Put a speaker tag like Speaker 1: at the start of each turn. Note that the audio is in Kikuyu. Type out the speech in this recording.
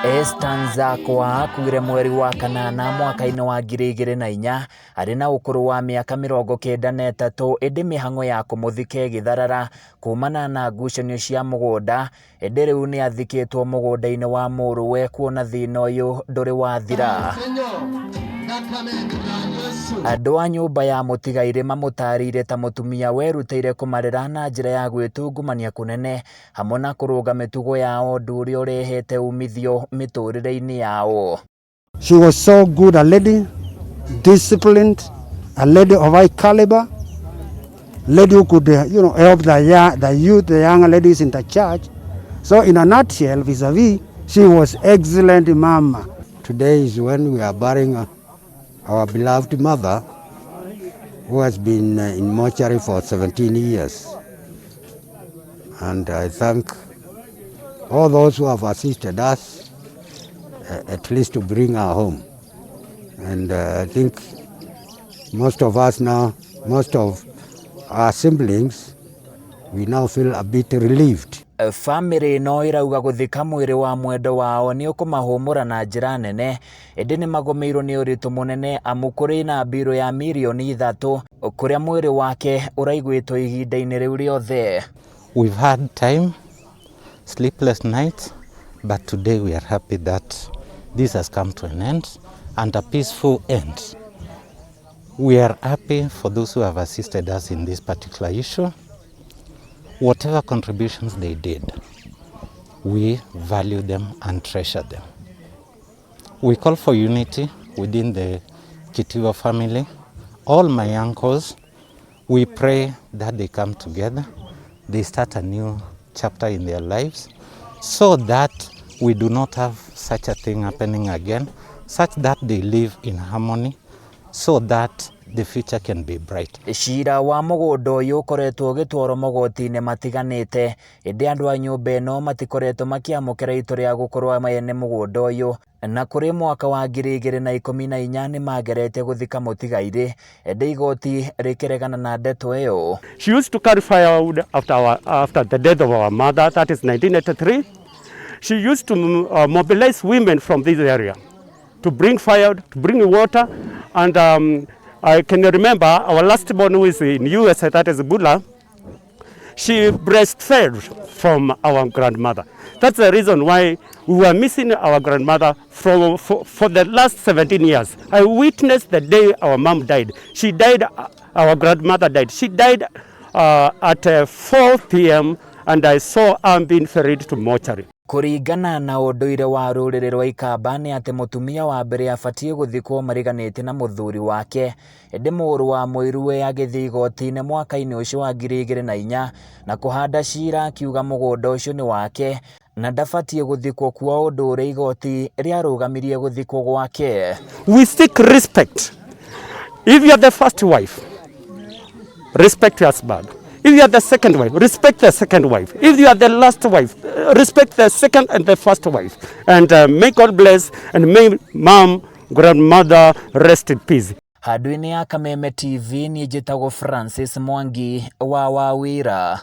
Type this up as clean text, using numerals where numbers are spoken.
Speaker 1: Esther Nzakwa akuire mweri wa kanana mwaka-inĩ wa 2004 arĩ na ũkũrũ wa mĩaka 93, ĩndĩ mĩhang'o ya kũmũthika ĩgĩtharara kumana na ngucanio cia mũgũnda, ĩndĩ rĩu nĩ athikĩtwo mũgũnda-inĩ wa mũrũwe kuona thĩna ũyũ ndũrĩ wathira. Andũ a nyũmba ya mũtigairĩ mamũtarĩire ta mũtumia werutĩire kũmarera na njĩra ya gwĩtungumania kũnene hamwe na kũrũnga mĩtugo yao, ũndũ ũrĩa ũrehete umithio mĩtũrĩre-inĩ yao.
Speaker 2: She was so good a lady, disciplined, a lady of high caliber, lady who could help the youth, the young ladies in the church. So in a nutshell, vis-a-vis, she was excellent mama.
Speaker 3: Today is when we are burying our beloved mother, who has been in mortuary for 17 years. And I thank all those who have assisted us, at least to bring her home. And I think most of us now, most of our siblings, we now feel a bit relieved.
Speaker 1: Bamĩrĩ ĩno ĩrauga gũthika mwĩrĩ wa mwendo wao nĩ ũkũmahũmũra na njĩra nene, ĩndĩ nĩ magũmĩirwo nĩ ũritũ mũnene amu kũrĩ na mbirũ ya mirioni 3 kũrĩa mwĩrĩ wake ũraiguĩtwo ihinda-inĩ rĩu rĩothe.
Speaker 4: We've had time, sleepless nights, but today we are happy that this has come to an end, and a peaceful end. We are happy for those who have assisted us in this particular issue. Whatever contributions they did, we value them and treasure them. We call for unity within the Kitivo family. All my uncles, we pray that they come together, they start a new chapter in their lives, so that we do not have such a thing happening again, such that they live in harmony, so that the future can be bright.
Speaker 1: Cira wa mũgũnda ũyũ ũkoretwo ũgĩtwarwo magoti-inĩ matiganĩte, ĩndĩ andũ a nyũmba ĩno matikoretwo makĩamũkĩra itua rĩa gũkorwo ene mũgũnda ũyũ, na kũrĩ mwaka wa 2014 nĩ mageretie gũthika mũtigairĩ, ĩndĩ igoti rĩkĩregana na ndeto ĩyo.
Speaker 5: She used to carry firewood after the death of our mother, that is 1983. She used to mobilize women from this area to bring firewood, to bring water, and I can remember our last born, who is in USA, that is Bula, she breastfed from our grandmother. That's the reason why we were missing our grandmother for the last 17 years. I witnessed the day our mom died. She died, our grandmother died. She died at 4 p.m. and I saw her being ferried to mortuary.
Speaker 1: Kũringana na ũndũire wa rũrĩrĩ rwa Ikamba nĩ atĩ mũtumia wa mbere abatiĩ gũthikwo mariganĩtie na mũthuri wake, ĩndĩ mũrũ wa mũiruwe agĩthiĩ igoti-inĩ mwaka-inĩ ũcio wa 2004 na kũhanda cira akiuga mũgũnda ũcio nĩ wake na ndabatiĩ gũthikwo kuo, ũndũ ũrĩa igoti rĩarũgamirie gũthikwo gwake.
Speaker 5: We seek respect. If you are the first wife, respect your husband. If you are the second wife, respect the second wife. If you are the last wife, respect the second and the first wife. And may God bless and may mom, grandmother rest in peace.
Speaker 1: Handũ-inĩ ya Kameme TV, niĩ njĩtagwo Francis Mwangi wa Wawĩra.